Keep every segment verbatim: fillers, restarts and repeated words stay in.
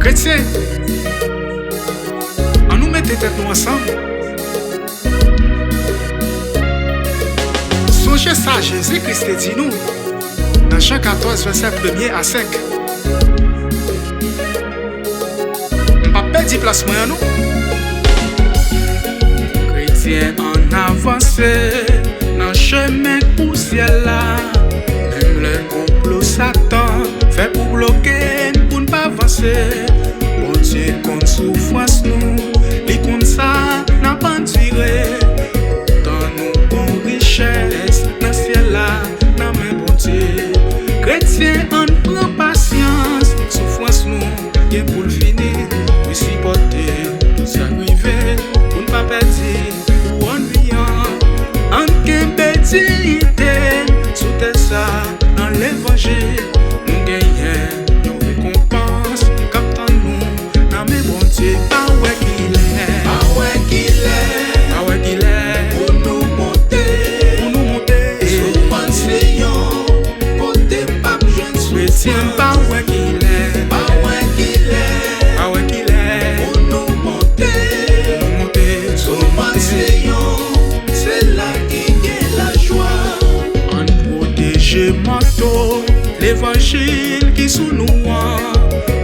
Kretyen, ann nou mete tèt nou ansanm. Sonje sa Jezi Kris te di nou nan Jan katòz, vèsè premye a senk. M p ap pèdi plas mwen an non. Kretyen, ann avanse nan chemen pou syèl la. Menm lè konplo Satan fè pou bloke n, pou n pa vanse, Bondye konn soufrans nou, li konn sa n ap andire. Poutan nou gon richès nan syèl la, nan men Bondye. Kretyen, ann pran pasyans, soufrans nou gen pou l fini. Wi, sipòte tout sa k rive, pou n pa pèdi kouwòn vi an. Ann kenbe diyite n sou tè sa, nan levanjil nou genyen yon rekonpans k ap tann nou nan men Bondye. Pa wè kilè, pa wè kilè, pa wè kilè pou nou monte, pou nou monte sou mòn Siyon, kote n p ap jwenn soufrans. Kretyen, pa wè kilè, pa wè kilè, pa wè kilè pou nou monte, pou nou monte sou mòn Siyon. Se la ki gen lajwa. Ann pwoteje manto levanjil ki sou nou an.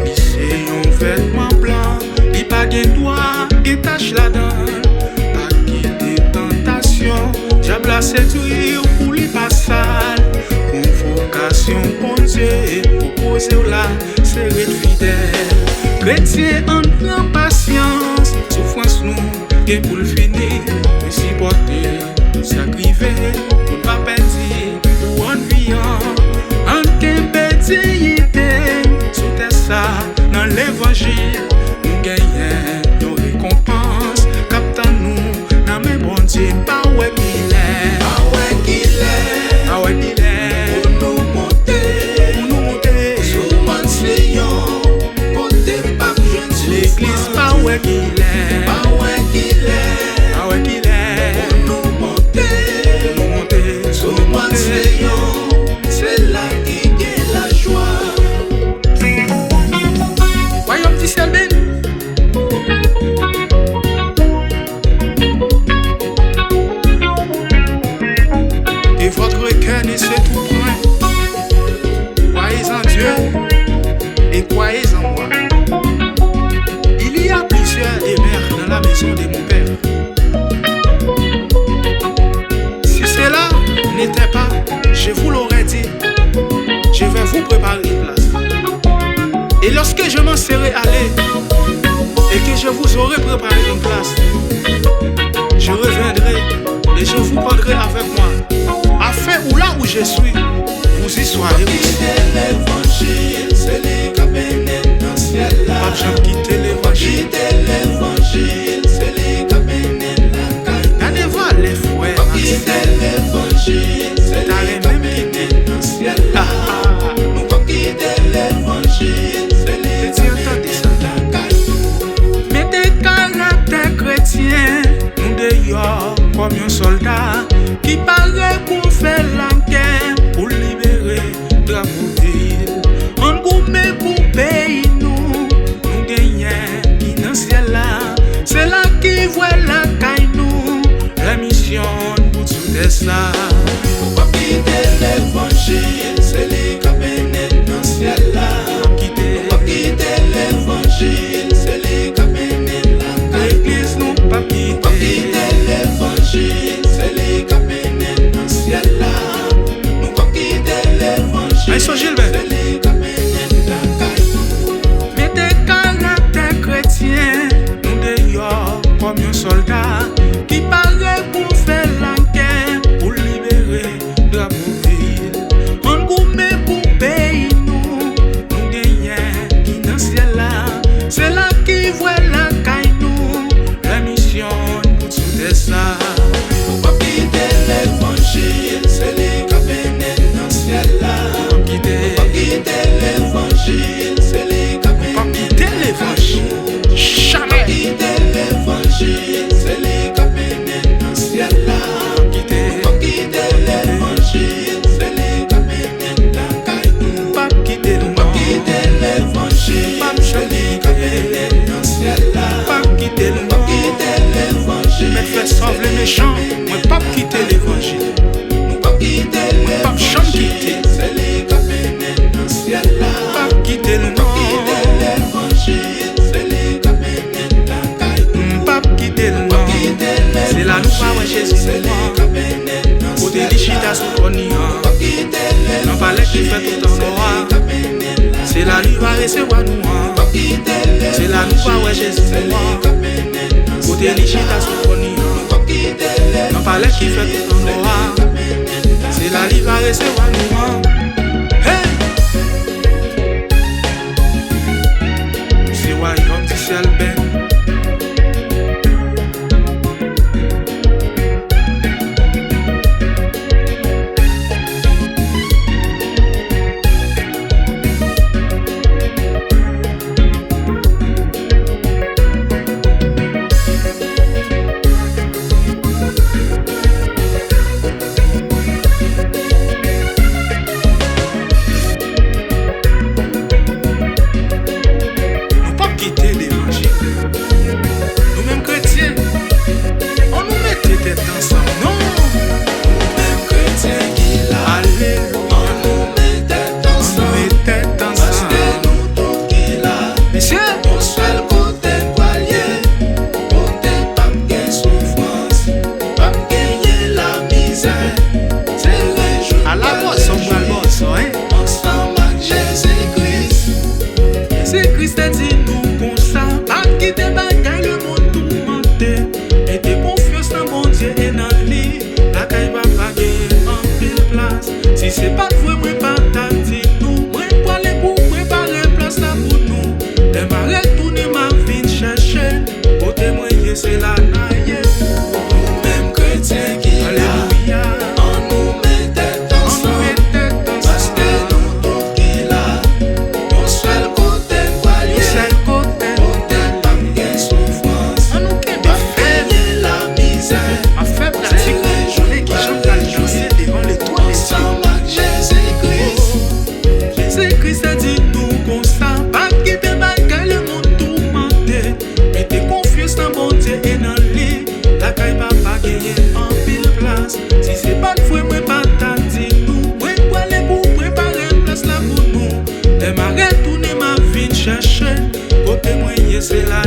Li se yon vètman blan, li pa gen dwa gen tach ladan l. Pa kite tantasyon dyab la sedwi w pou li pa sal. Konvokasyon Bondye pwopoze w la, se ret fidèl. Kretyen, ann pran pasyans, soufrans nou gen pou l fini. Wi, sipòte tout sa k rive, pou n pa pèdi kouwòn vi an. Ann kenbe diyite n sou tè sa, nan levanjil nou genyen yon rekonpans k ap tann nou nan men Bondye. Pa wè kilè, pa wè kilè, pa wè kilè pou nou monte, pou nou monte sou mòn Siyon, kote n p ap jwenn soufrans. Legliz, pa wè kilè, pa wè kilè, pa wè kilè pou nou monte, pou nou monte sou mòn Siyon. Se la ki gen lajwa. Wayòm di syèl beni. Et votre cœur ne se tourbe point. Croyez en Dieu et croyez en moi. Il y a plusieurs demeures dans la maison de mon Père. Si cela n'était pas, je vous l'aurais dit, je vais vous préparer une place. Et lorsque je m'en serai allé, et que je vous aurai préparé une place, je reviendrai et je vous prendrai avec moi, afin où là où je suis, vous y soyez aussi. Kite levanjil, se li k ap mennen n nan syèl la. P ap janm kite levanjil. Kite levanjil, se li k ap mennen n lakay nou. Gade valè frè ak sè. Kite levanjil, se li k ap mennen n nan syèl la. Nou p ap kite levanjil, se li k ap mennen n lakay nou. Mete karaktè kretyen nou deyò kòm yon sòlda ki pare pou fè lagè, pou libere drapo peyi l. Ann goumen pou peyi nou, nou genyen ki nan syèl la. Se la ki vwè lakay nou, lè misyon n bout sou tè sa. Nou p ap kite levanjil, se li k ap mennen n nan syèl la. Nou p ap kite, nou p ap kite levanjil, se li k ap mennen n lakay nou. Legliz, nou p ap kite. Nou p ap kite levanjil, se li k ap mennen n nan syèl la. Nou p ap kite levanjil, se li k ap mennen n lakay nou. Mete karaktè kretyen nou deyò kòm yon sòlda ki pare pou fè lagè, pou libere drapo peyi l. Ann goumen pou peyi nou, nou genyen ki nan syèl la. Se la ki vwè lakay nou, lè misyon n bout sou tè sa. Nou p ap kite levanjil, se li k ap mennen n nan syèl la. Nou p ap kite. Nou p ki fè tout an nò a. Se la li va resevwa nou an. Se la nou va wè Jezi nou an. Kote li chita sou twòn li an. Nan palè ki fè tout an nò a. Se la li va resevwa nou an. Hey! Se wayòm di syèl bèn. Nou p ap kite levanjil. Nou menm kretyen, ann nou mete tèt ansanm non. Nou menm kretyen ki la, alelouya, ann nou met tèt ansanm, met tèt ansanm, paske nou tout ki la, mesye, yon sèl kote n pral ye, kote p ap gen soufrans, p ap genyen lamizè. Se rejwi, ala bòsò, m pral bòsò, hein. Ansanm ak Jezi Kris. Jezi Kris te di nou konsa, pa kite bagay lemonn toumante. Mete konfyans nan Bondye e nan li. Lakay Papa genyen anpil plas. Si se pa t vre, mwen pa t ap di nou. Mwen prale pou prepare plas la pou nou. Lè m a retounen, m a vin chèche. Kote mwen ye, se la n a ye. Nou menm kretyen ki la, alelouya, ann nou met tèt ansanm, paske nou tout ki la, yon sèl kote n pral ye, yon sèl kote, kote p ap gen soufrans, ann nou kenbe fèm, lamizè, ap fè pratik, konnen ki jan pral danse devan letwòn Letènèl. Ansanm ak Jezi Kris. Jezi Kris te di nou konsa, pa kite bagay lemonn toumante. Mete konfyans nan Bondye e nan li. Lakay Papa genyen anpil plas. Si se pa t vre, mwen pa t ap di nou. Mwen prale pou prepare plas la pou nou. Lè m a retounen, m a vin chèche. Kote mwen ye, se la